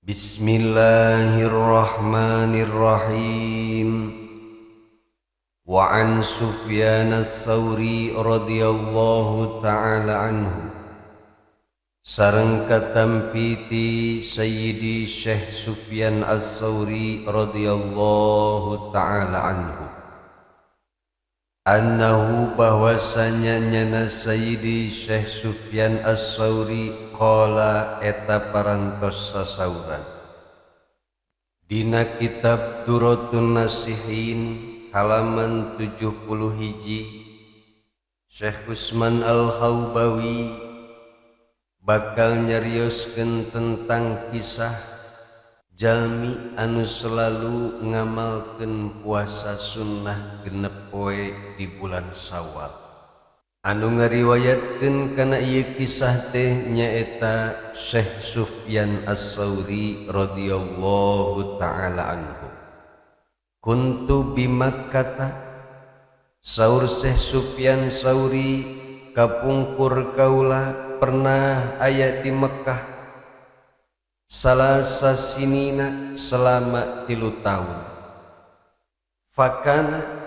Bismillahirrahmanirrahim. Wa an Sufyan ats-Tsauri radhiyallahu ta'ala anhu, sareng katampi ti Sayyidi Syekh Sufyan Ats-Tsauri radhiyallahu ta'ala anhu, annahu bahwasanya nyana Sayyidi Syekh Sufyan Ats-Tsauri, qala eta parantos sasauran. Dina kitab Durratun Nasihin halaman 70 hiji, Syekh Usman Al-Haubawi bakal nyarioskeun tentang kisah jalmi anu selalu ngamalkeun puasa sunnah 6 poe di bulan Sawal. Anu ngariwayatkeun kana ieu kisah teh nyaeta Syekh Sufyan Ats-Tsauri radhiyallahu taala anhu. Kuntu bi Makkah, saur Syekh Sufyan Sauri, kapungkur kaula pernah aya di Mekkah, salasa sinina selama 3 tahun. Fakana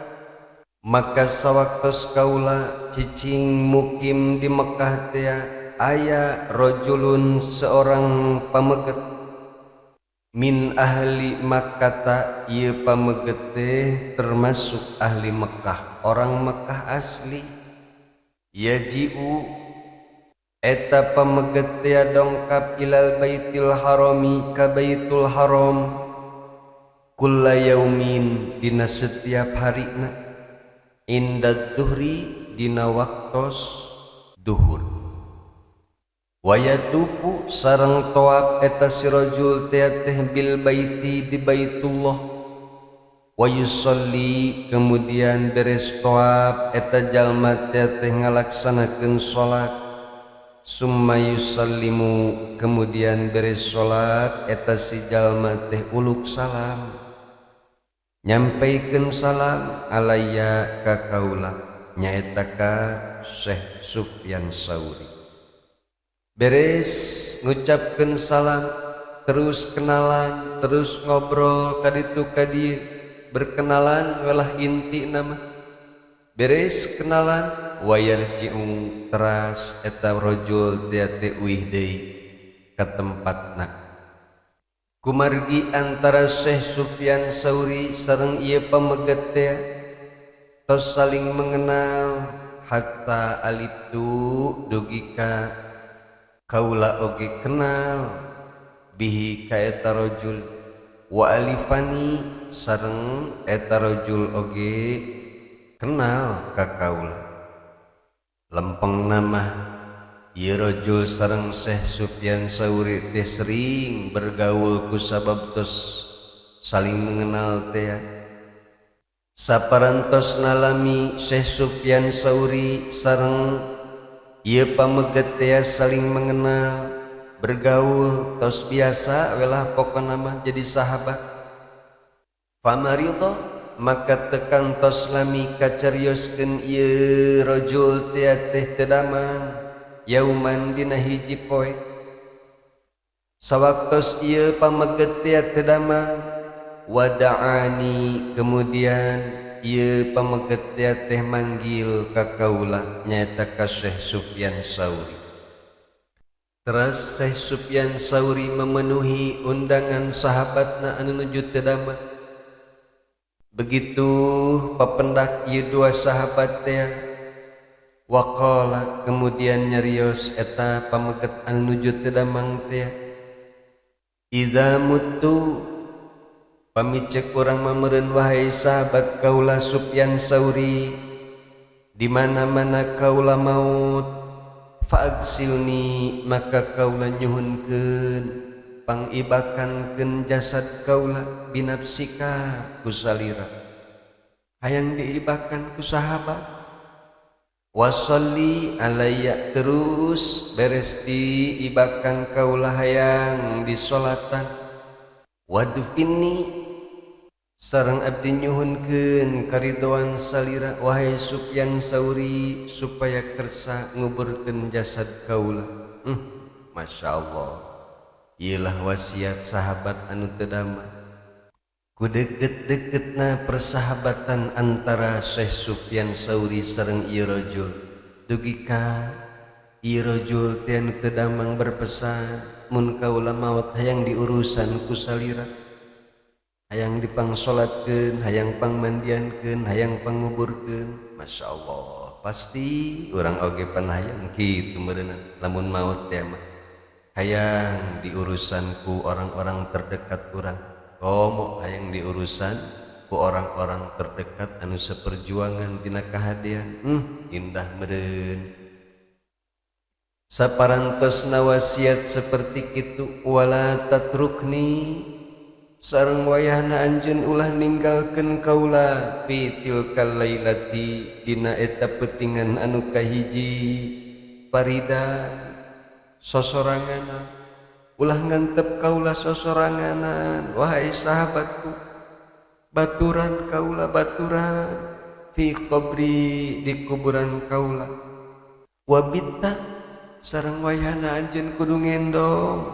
maka sawaktos kaula cicing mukim di Mekkah teh aya rojulun seorang pameget min ahli Makkah. Ieu pameget teh termasuk ahli Mekkah, orang Mekkah asli. Yaji'u eta pameget teh dongkap ilal baitil harami ka Baitul Haram, kulla yaumin dina setiap harina, inda duhri dina waktos duhur, wayatufu sareng toab eta si rajul teh bil baiti di Baitullah, wa yusolli kemudian beres toab eta jalma teh ngalaksanakeun salat, summa yusallimu kemudian beres salat eta si jalma teh uluk salam, nyampaikeun salam alayya ka kaula, nyaeta ka Syekh Sufyan Sauri. Beres ngucapkeun salam, terus kenalan, terus ngobrol kaditu kadieu, berkenalan welah inti nama. Beres kenalan, wayarji'u teras eta rajul teh uih deui ka tempatna. Kumargi antara Syekh Sufyan Sauri sareng ieu pameget teh tos saling mengenal, hatta aliftu dugi ka kaula oge kenal bihi ka eta rajul, wa alifani sareng eta rajul oge kenal ka kaula. Lempeng nama ieu rajul sareng Syekh Sufyan Sauri teh sering bergaul ku sabab tos saling mengenal teh. Saparantos nalami Syekh Sufyan Sauri sareng ieu pameget teh saling mengenal, bergaul tos biasa welah, pokona mah jadi sahabat. Famaridho maka tekan tos lami kacarioskeun ieu rajul teh teh teu damang, yauman dina hiji poe. Sawaktos ieu pameget teh teu damang, wada'ani kemudian ieu pameget teh manggil ka kaula, nyaeta ka Syekh Sufyan Sauri. Terus Syekh Sufyan Sauri memenuhi undangan sahabatna anu nuju teu damang. Begitu papendak ieu dua sahabat teh, waqala kemudian nyarios eta pameget anu nuju teu damang teh, idza mutu pami cek urang mah meureun, wahai sahabat kaula Sufyan Sauri, di mana-mana kaula maut, faagsilni maka kaula nyuhunkeun pangibakankeun jasad kaula, binafsika ku salira, hayang diibakan ku sahabat, wasolli alayya terus beres diibakan kaula hayang disolatan, wadfinni sareng abdi nyuhunkeun karidoan salira, wahai Sufyan Sauri, supaya kersa nguburkeun jasad kaula. Masya Allah. Ieulah wasiat sahabat anu teu damang. Ku deukeut-deukeutna persahabatan antara Syekh Sufyan Sauri sareng ieu rajul dugi ka ieu rajul teh anu teu damang berpesan mun kaula maot hayang diurusan ku salira, hayang dipangsolatkeun, hayang pangmandiankeun, hayang panguburkeun. Masya Allah, pasti urang oge pan hayang kitu meureunna lamun maot teh mah hayang diurusan ku orang-orang terdekat urang, komo hayang diurusan ku orang-orang terdekat anu seperjuangan dina kahadean. Indah meureun. Saparantosna wasiat seperti kitu, wala tatrukni sareng wayahna anjeun ulah ninggalkeun kaula fi tilkal lailati dina eta peutingan anu kahiji farida sosoranganan, ulah ngantep kaula sosoranganan wahai sahabatku, baturan kaula baturan fi qabri di kuburan kaula, wabitta sareng wayahna anjeun kudu ngendong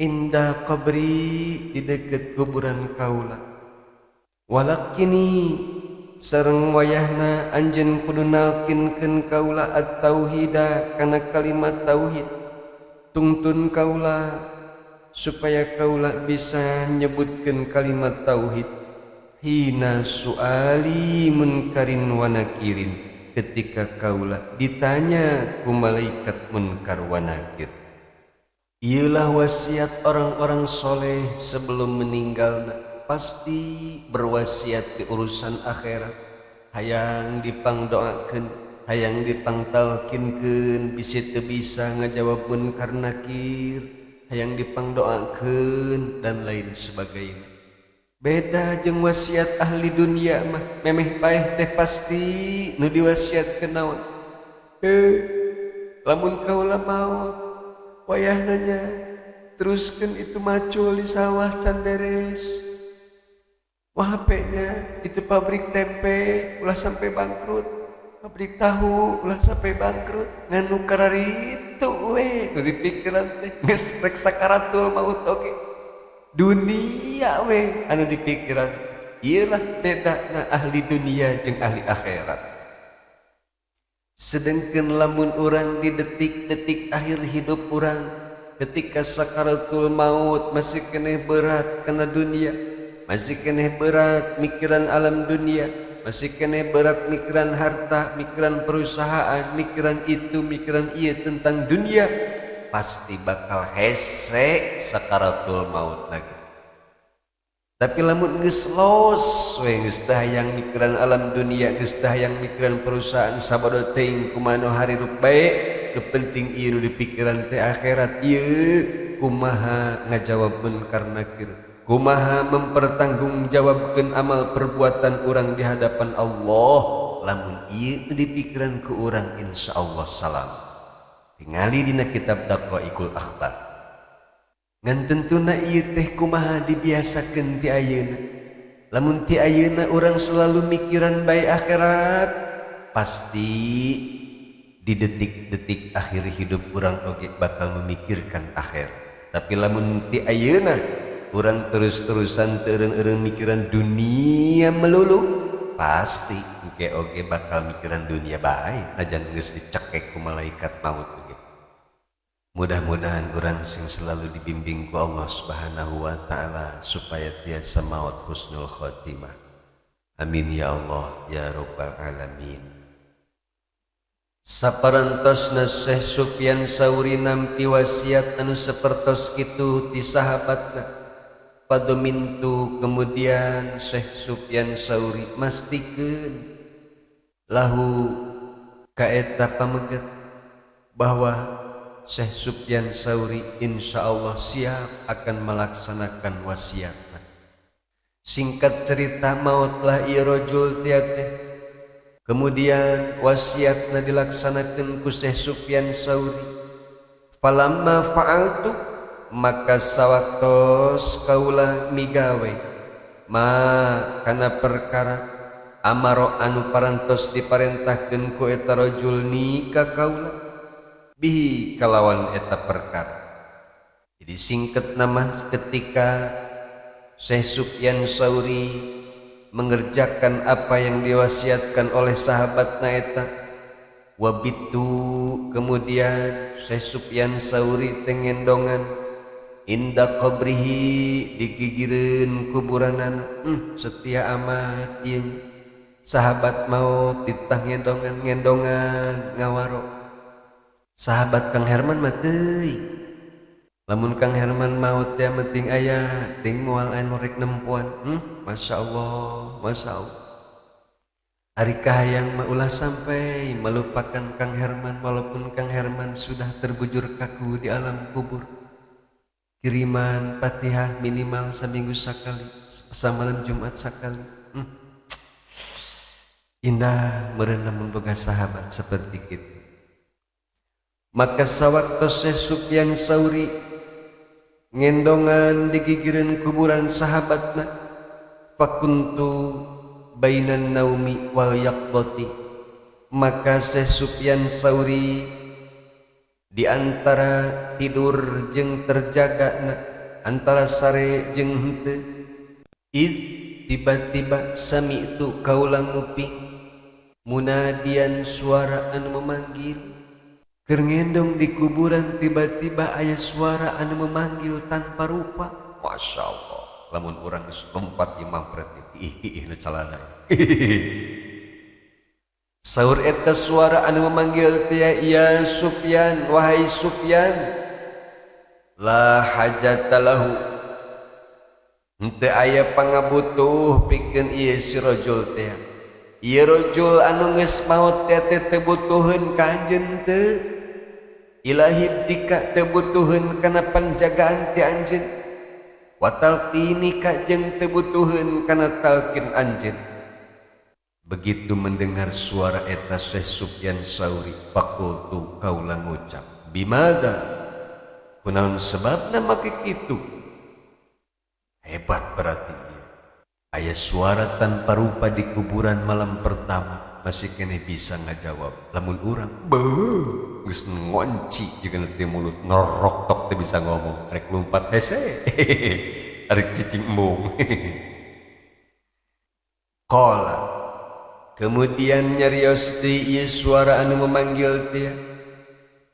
indah qabri di deket kuburan kaula, walakini sareng wayahna anjeun kudu nalkinkeun kaula at-tauhida kana kalimat tauhid, tungtun kaula supaya kaula bisa nyebutkeun kalimat tauhid hina suali munkarin wa nakirin, ketika kaula ditanya ku malaikat munkar wa nakir. Iyalah wasiat orang-orang soleh sebelum meninggal, pasti berwasiat di urusan akhirat, hayang dipangdoakeun, hayang dipangtalkinkeun, bisi teu bisa ngajawab munkar nakir, hayang dipangdoakeun dan lain sebagainya. Beda jeung wasiat ahli dunia mah, memeh paeh teh pasti nu diwasiatkeun naon? Lamun kaula maot wayahna nya teruskeun itu macul di sawah can beres, wah HP-nya itu pabrik tempe ulah sampai bangkrut, pabrik tahu ulah sampai bangkrut, nganu kararitu we nu dipikiran teh geus rek sakaratul maut oge dunia we anu dipikiran. Ieulah bedana ahli dunia jeung ahli akhirat. Sedangkan lamun urang di detik-detik akhir hidup urang, ketika sakaratul maut masih keneh berat kana dunia, masih keneh berat mikiran alam dunia, masih keneh berat mikiran harta, mikiran perusahaan, mikiran itu, mikiran ieu tentang dunia, pasti bakal hese sakaratul maut lagi. Tapi lamun geus los we geus teh hayang mikiran alam dunia, geus teh hayang mikiran perusahaan sabada teuing kumaha nu harirup bae, nu penting ieu nu dipikiran teh akhirat ieu kumaha ngajawab munkar nakir, kumaha mempertanggungjawabkeun amal perbuatan urang di hadapan Allah. Lamun ieu nu dipikiran ku urang insyaallah salam. Tingali dina kitab Daqaiqul Akhbar. Ngan tentuna ieu teh kumaha dibiasakeun ti ayeuna. Lamun ti ayeuna urang selalu mikiran bae akhirat, pasti di detik-detik akhir hidup urang oge bakal memikirkan akhirat. Tapi lamun ti ayeuna urang terus-terusan teu eureun-eureun mikiran dunia melulu, pasti engke oge bakal mikiran dunia bae najan geus dicekek ku malaikat maut. Mudah-mudahan urang sing selalu dibimbing ku Allah Subhanahu wa taala supaya tiasa maut husnul khotimah. Amin ya Allah ya rabbal alamin. Saparantosna Syekh Sufyan Sauri nampi wasiat anu sapertos kitu ti sahabatna. Padomintu kemudian Syekh Sufyan Sauri mastikeun lahu ka eta pameget bahwa Syekh Sufyan Sauri insya Allah siap akan melaksanakan wasiatna. Singkat cerita mautlah ieu rajul teh. Kemudian wasiatna dilaksanakan ku Syekh Sufyan Sauri. Falamma fa'altu, maka sawaktos kaula migawe ma kana perkara amaro anu parantos diparentahkeun ku eta rajul ni ka kaula bihi kalawan eta perkara. Jadi singkat nama ketika Syekh Sufyan Sauri mengerjakan apa yang diwasiatkan oleh sahabatna eta, wabitu kemudian Syekh Sufyan Sauri tengendongan inda qabrihi digigireun kuburanana. Setia amat ieu sahabat mau titah ngendongan-ngendongan ngawaro. Sahabat Kang Herman mah teuing. Lamun Kang Herman maut ya penting aya ting moal anu rek nempuan. Masya Allah, Masya Allah. Ari kahayang mah ulah sampai melupakan Kang Herman walaupun Kang Herman sudah terbujur kaku di alam kubur. Kiriman Fatihah minimal seminggu sekali, samalam Jumat sekali. Indah meureun lamun boga sahabat seperti kitu. Maka sawaktu Syekh Sufyan Sauri ngendongan digigireun kuburan sahabatna, fakuntu bainan naumi wal yaqdati, maka Syekh Sufyan Sauri di antara tidur jeung terjaga, antara sare jeung henteu, id tiba-tiba sami'tu kaula nguping munadian suara anu memanggil. Keur ngendong di kuburan tiba-tiba aya suara anu memanggil tanpa rupa. Masya Allah, lamun urang geus lompat imam berarti ih ih nu calana. Saur eta suara anu memanggil teh, ya Sufyan, wahai Sufyan, la hajata lahu, henteu aya pangabutuh pikeun ieu si rajul teh. Ieu rajul anu geus maot teh teu butuheun ka anjeun teu. Ilahi dika teu butuheun kana panjagaan ti anjeun, wa talqinika jeung teu butuheun kana talqin anjeun. Begitu mendengar suara eta Syekh Sufyan Sauri, faqultu kaula ngucap, bimada, kunaon sebabna make kitu? Hebat berarti ieu. Aya suara tanpa rupa di kuburan malam pertama masih kene bisa ngajawab. Lamun urang beuh geus ngonci jeung teh mulut ngorok tok teh bisa ngomong, rek lumpat hese rek cicing embung. Qala, kemudian nyarios deui ieu suara anu memanggil teh,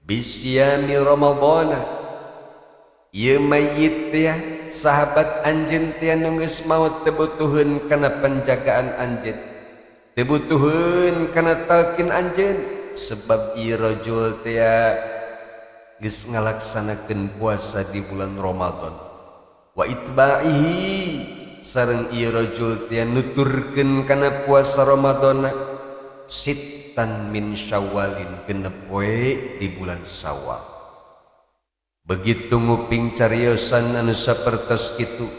bisyami Ramadhana, ieu mayit teh sahabat anjeun teh nu geus maot teu butuheun kana penjagaan anjeun, teu butuheun kana talqin anjeun, sebab ieu rajul teh geus ngalaksanakeun puasa di bulan Ramadan. Wa itba'ihi, sareng ieu rajul teh nuturkeun kana puasa Ramadana sittan min Syawalin, genep poe di bulan Syawal. Begitu nguping cariosan anu sapertos kitu,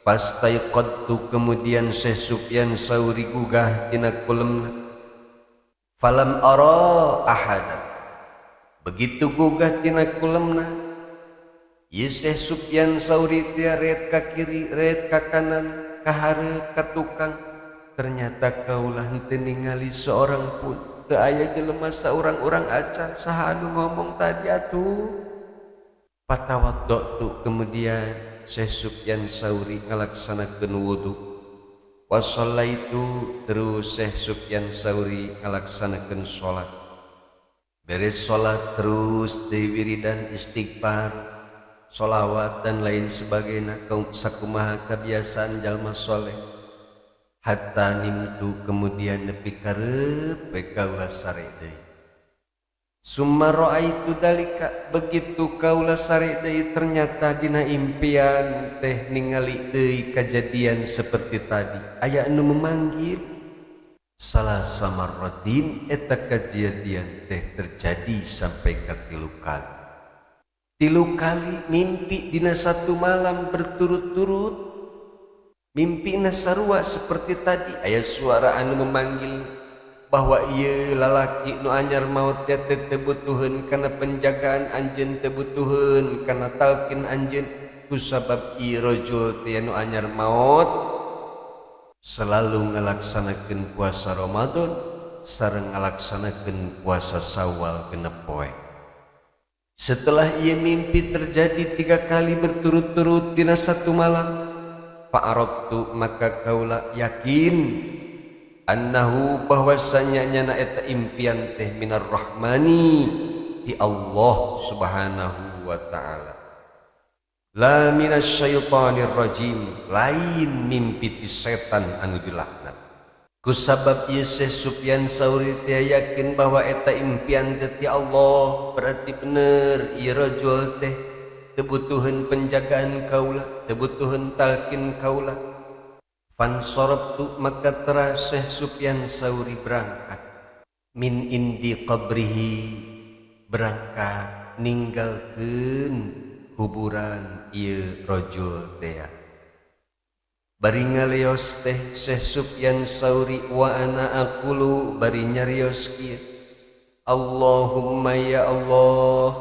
pastaiqadtu, kemudian Syekh Sufyan Sauri gugah tina kulemna, falam ara ahadan. Begitu gugah tina kulemna, ieu Syekh Sufyan Sauri teh ret ka kiri, ret ka kanan, ka hareup, ka tukang, ternyata kaulah henteu ningali seorang pun. Teu aya jelema saurang-urang acan. Saha anu ngomong tadi atuh? Patawaddatu, kemudian Syekh Sufyan Sauri ngalaksanakeun wudu. Wa shallaitu, terus Syekh Sufyan Sauri ngalaksanakeun salat. Beres salat terus deui wiridan istighfar, sholawat dan lain sebagainya, sakumaha kebiasaan jalma soleh. Hatta nimtu, kemudian nepi kareup we kaula sare deui. Summa ra'aitu dalika, begitu kaula sare deui ternyata dina impian teh ningali deui kejadian seperti tadi, aya anu memanggil. Salah samarratin, eta kejadian teh terjadi sampai ka 3 kali. 3 kali mimpi dina satu malam berturut-turut. Mimpina sarua seperti tadi, aya suara anu memanggil bahwa ieu lalaki nu anyar maot teh teu butuheun kana penjagaan anjeun, teu butuheun kana talqin anjeun, kusabab ieu rajul teh nu anyar maot selalu ngalaksanakeun puasa Ramadan sareng ngalaksanakeun puasa Syawal genep poe. Setelah ia mimpi terjadi 3 kali berturut-turut dina satu malam, fa'arabtu maka kaula yakin annahu bahwasanya nyana eta impian teh minar rahmani ti Allah subhanahu wa ta'ala, la minasyaitonir rajim, lain mimpi ti setan anu dilaknat. Kusabab ieu Syekh Sufyan Sauri teh yakin bahwa eta impian teh ti Allah, berarti bener ieu rajul teh teu butuheun penjagaan kaula, teu butuheun talqin kaula. Fansorabtu maka teras Syekh Sufyan Sauri berangkat min indi qabrihi, berangkat ninggalkeun kuburan ieu rajul teh. Bari ngaleos teh Syekh Sufyan Sauri wa ana aqulu bari nyarios kieu, Allahumma ya Allah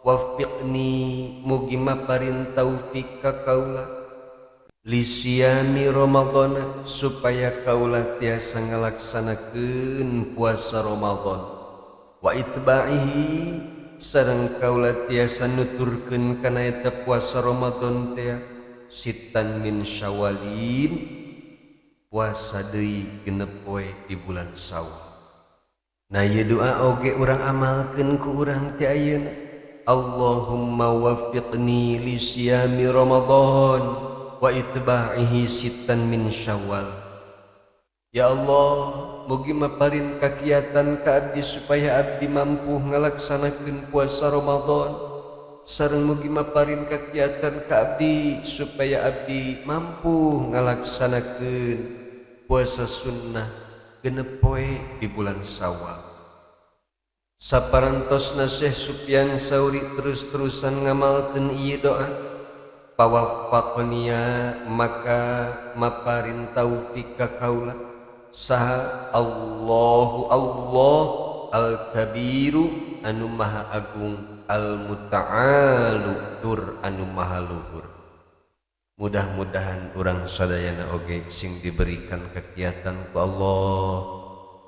waffiqni mugi maparin taufik ka kaula lisiyami Ramadhana supaya kaula tiasa ngalaksanakeun puasa Ramadan, wa itba'ihi sareng kaula tiasa nuturkeun kana eta puasa Ramadan teh sitan min syawalin, puasa deui 6 poe di bulan Syawal. Nah ieu doa oge urang amalkeun ku urang teh ayeuna, Allahumma waffiqni li siyami Ramadan wa itba'ihi sitan min Syawal. Ya Allah, mugi maparin kakiatan ka abdi supaya abdi mampu ngalaksanakeun puasa Ramadan, sareng mugi maparin kakiatan ka abdi supaya abdi mampu ngalaksanakeun puasa sunnah 6 poe di bulan Syawal. Saparantosna Syekh Sufyan Sauri terus-terusan ngamalkeun ieu doa, pawaffaqniya maka maparin taufik ka kaula saha Allahu Allah al-kabiru anu maha agung, al-muta'alu tur anu maha luhur. Mudah-mudahan urang sadayana oge sing diberikan kegiatan ku Allah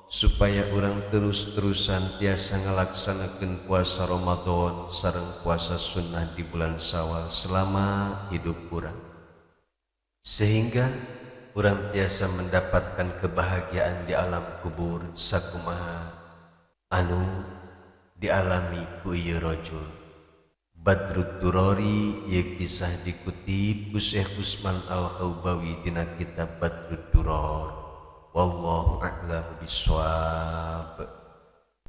supaya urang terus-terusan tiasa ngalaksanakeun puasa Ramadan sareng puasa sunnah di bulan Syawal selama hidup urang, sehingga urang tiasa mendapatkan kebahagiaan di alam kubur sakumaha anu dialami ku ieu rajul. Badrud Durori ieu kisah dikutip ku Syekh Usman Al-Khaubawi dina kitab Badrud Duror. Wallahu a'lam bishawab.